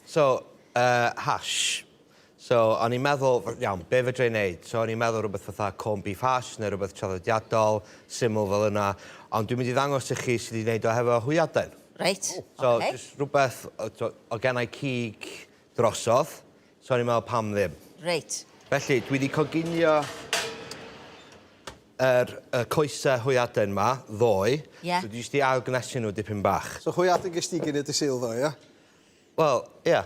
So, uh, hash. So, o'n i'n meddwl, iawn, be fedra i wneud? So, o'n i'n meddwl rhywbeth fatha corned beef hash neu rhywbeth traddodiadol, syml fel yna. Ond dwi'n mynd i ddangos i chi sut i wneud o hefo hwyaden. Reit, So, okay. just rhywbeth, o, o gennau cig drosodd. So, o'n i'n meddwl pam ddim. Reit. Felly, dwi wedi coginio yr y coesau hwyaden ma ddoe. Ie. So dwi jyst 'di ailgnesu nhw dipyn bach. So hwyaden ges di gynnu dy Sul ddoe, ia? Wel, ia.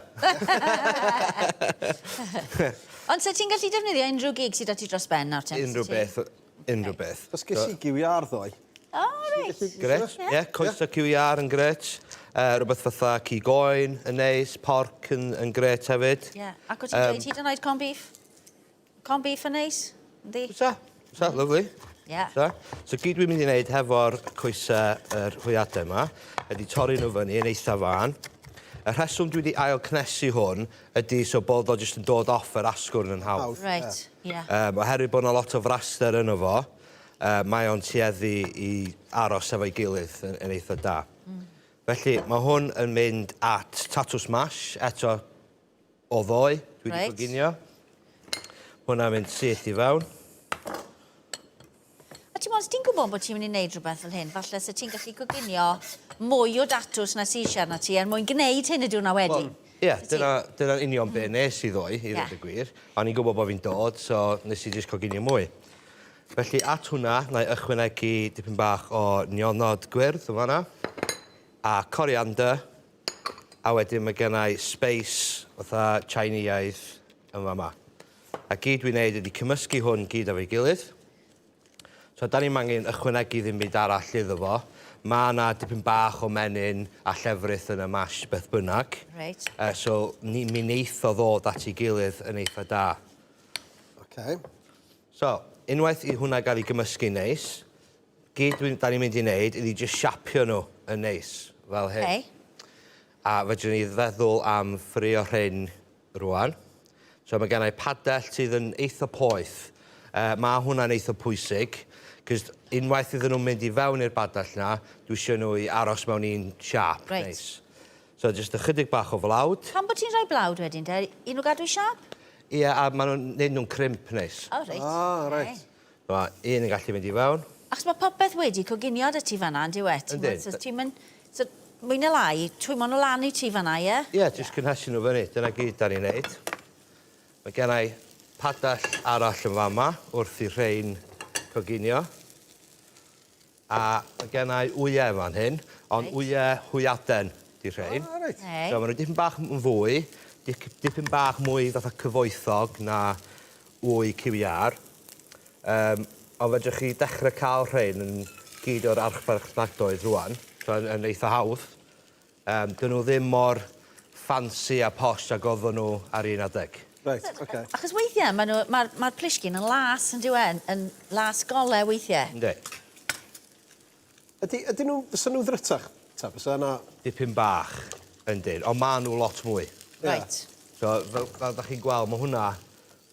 Ond so ti'n gallu defnyddio unrhyw gig sydd 'da ti dros ben nawr te? Unrhyw beth, unrhyw beth. Os ges i gyw iâr ddoe. O, reit. Grêt, ie, coesau cyw iâr yn grêt. Rhywbeth fatha cig oen yn neis, porc yn, yn grêt hefyd. Ie, ac o ti'n dweud hyd yn oed corned beef? Corned beef yn neis, yndi? Fysa, fysa, lyfli. Ie. Fysa. So gyd dwi'n mynd i wneud hefo'r coesau yr hwyaden yma ydy torri nhw fyny yn eitha fân. Y rheswm dwi wedi ail cnesu hwn ydy so bod o jyst yn dod off yr asgwrn yn hawdd. Reit, ie. Um, oherwydd bod yna lot o fraster yno fo, uh, mae o'n tueddu i aros efo'i gilydd yn, yn eitha da. Felly, mae hwn yn mynd at tatws mash, eto o ddoe, dwi wedi Reit. coginio. Hwnna'n mynd syth i fewn. A ti'n os ti'n gwybod bod ti'n mynd i wneud rhywbeth fel hyn, falle se ti'n gallu coginio mwy o datws na sy eisiau arna ti er mwyn gwneud hyn y diwrnod wedyn. Wel, ie, dyna, dyna'n union be nes i ddoe, i Ie. ddweud y gwir. O'n i'n gwybod bod fi'n dod, so nes i jyst coginio mwy. Felly, at hwnna, na i ychwanegu dipyn bach o nionod gwyrdd yn fan'na, a coriander, A wedyn mae genna i space fatha Chineiaidd yn fama. A gyd dwi'n neud ydy cymysgu hwn gyd efo'i gilydd. So da ni'm angen ychwanegu ddim byd arall iddo fo. Mae yna dipyn bach o menyn a llefrith yn y mash beth bynnag. Reit. So ni, mi neith o ddod at ei gilydd yn eitha da. Okay. So, unwaith i hwnna gael ei gymysgu'n neis, Gyd dwi'n, da ni'n mynd i wneud ydi jyst siapio nhw yn neis, fel hyn. Okay. A fedrwn ni feddwl am ffrio rhyn rwan. So mae gennau padell sydd yn eitha poeth. Uh, mae hwnna'n eitha pwysig, cos unwaith iddyn nhw'n mynd i fewn i'r badell na, dwi eisiau nhw i aros mewn un siâp Reit. neis. So jyst ychydig bach o flawd. Pam bod ti'n rhoi blawd wedyn te? I nhw gadw siâp? Ie, a maen nhw'n neud nhw'n crimp neis. O, reit. Ah, reit. Mae un yn gallu mynd i fewn. Achos mae popeth wedi coginio 'da ti fan'na, yn dyw e? Yndi. So ti'n mynd... So, mwy na lai, twymo nhw lan i ti fan'na, ie? Ie, jyst cynhesu nhw fyny. Dyna gyd da ni'n neud. Mae gen i padell arall yn fama wrth i rhein coginio. A mae gen i wyau fan hyn, ond Reit. wyau hwyaden 'di rhein. Ah, reit. Reit. So maen nhw dipyn bach yn fwy, dipyn bach mwy fatha cyfoethog na wy cyw iâr. Um, ond fedrwch chi dechrau cael rhein yn gyd o'r archfarchnadoedd rwan, so yn, yn eitha hawdd. Um, dyn nhw ddim mor ffansi a posh ag oedden nhw ar un adeg. Reit, oce. Okay. Achos weithiau mae'r ma, ma plisgyn yn las yn dyw e, yn, yn las gole weithiau. Yndi. Ydy, ydyn nhw, fysa nhw ddrytach? Ta, fysa yna... Dipyn bach, yndyn, ond maen nhw lot mwy. Reit. So, fel, fel da chi'n gweld, mae hwnna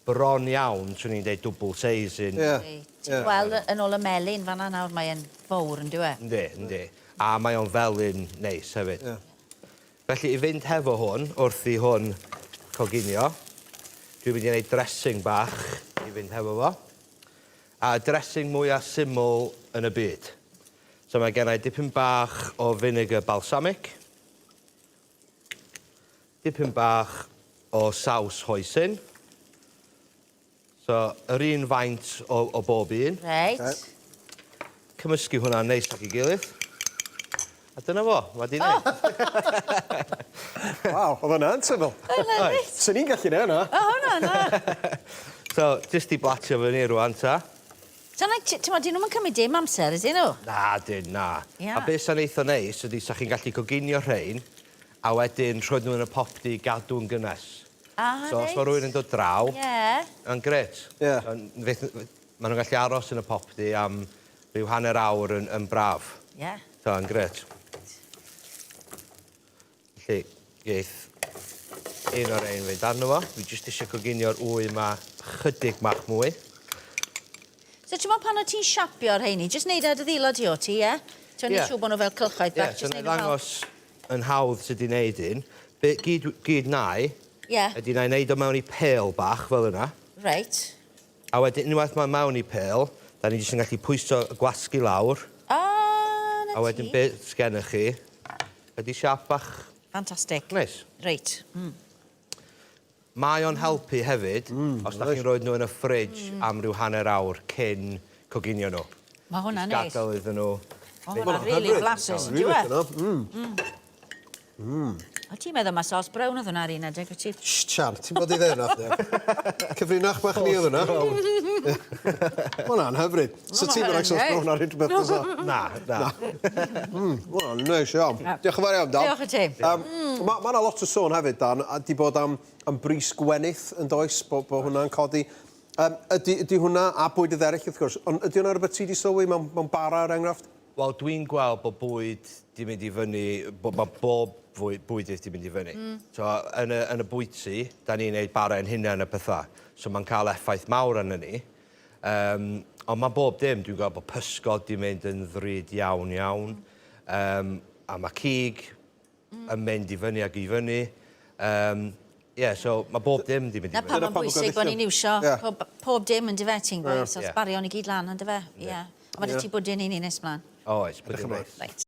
bron iawn, swn i'n deud dwbl seis un. Ie. Ti'n gweld yn ôl y melyn fan'na nawr, mae e'n fowr yn dyw e? Yndi, yndi. A mae o'n felyn neis hefyd. Ie. Felly i fynd hefo hwn, wrth i hwn coginio, dwi'n mynd i wneud dressing bach i fynd hefo fo. A dressing mwyaf syml yn y byd. So mae gen i dipyn bach o vinegar balsamic, Dipyn bach o saws hoisin. So, yr un faint o, o bob un. Reit. Okay. Cymysgu hwnna'n neis ac i gilydd. A dyna fo, mae di wneud. Oh. Waw, oedd hwnna'n syml. Swn i'n gallu neud hwnna. O, hwnna, na. So, jyst i blatio fyny rwan ta. So, na, ti'n mo, dyn nhw'n cymryd dim amser, ydyn nhw? Na, dyn, na. Ia. A beth sy'n eitha neis ydy sa chi'n gallu coginio rhein a wedyn rhoi nhw yn y popty i gadw'n gynnes. Ah, so, os reit. mae rhywun yn dod draw, Ie. yn grêt. Ie. So, fydd- Maen nhw'n gallu aros yn y popty am rhyw hanner awr yn, yn braf. Ie. So, yn grêt. Felly, geith un o'r ein fynd arno fo. Dwi jyst eisiau coginio'r wy yma chydig bach mwy. So ti'n meddwl pan o ti'n siapio'r rheini, jyst neud e ar dy ddilo di o ti, ie? Ti'n Ie. neud siŵr bod nhw fel cylchoedd Ie, bach, so jyst na i neud nhw fel... ddangos yn hawdd sut i wneud un. Be gyd, gyd nai, Ie. ydy na i wneud o mewn i pêl bach fel yna. Reit. A wedyn unwaith mae mewn i pêl, da ni jyst yn gallu pwyso y gwasgu lawr. Ah, 'na ti. A wedyn be sgennych chi ydy siâp bach Fantastic. neis. Reit. Mae o'n helpu hefyd os da chi'n rhoi nhw yn y fridge am ryw hanner awr cyn coginio nhw. Mae hwnna'n Jyst neis. gadael iddyn nhw. Ma' hwnna'n rili flasus, yn dyw e? O ti'n meddwl mae sos brown oedd hwnna ar un adeg, wyt ti? Sht, Sian, ti'n bod i ddeud na, Cyfrinach bach ni oedd hwnna. Ma' hwnna'n hyfryd. So ti'n mynd sos brown ar unrhyw beth fysa? Na, na. Ma' hwnna'n neis iawn. Diolch yn fawr iawn, Dan. Diolch i ti. Ma' ma' 'na lot o sôn hefyd, Dan, a 'di bod am am bris gwenith yn does, bo' bo' hwnna'n codi. Yym ydy ydy hwnna, a bwydydd eraill wrth gwrs, ond ydy hwnna rywbeth ti 'di sylwi mewn mewn bara er enghraifft? Wel, dwi'n gweld bod bwyd 'di mynd i fyny, bo- ma' bob fwy- bwydydd 'di mynd i fyny. So, yn y, yn y bwyty, da ni'n neud bara ein hunain a pethau. So, mae'n cael effaith mawr arnon ni. Um, ond mae bob dim, dwi'n gweld bod pysgod 'di mynd yn ddrud iawn, iawn. Um, a mae cig yn mynd i fyny ac i fyny. Um, yeah, so mae bob dim 'di mynd i Na fyny. pam Dyna mae'n pam bwysig gobeithio. bod ni'n iwsio pob, pob dim yn dyfe, ti'n gweud, so Ie. sbarion i gyd lan, yn dyfe? Ie. A mae 'da ti bwdin i ni nes mlaen. Oes, bwdin ymlaen. reis. Reit.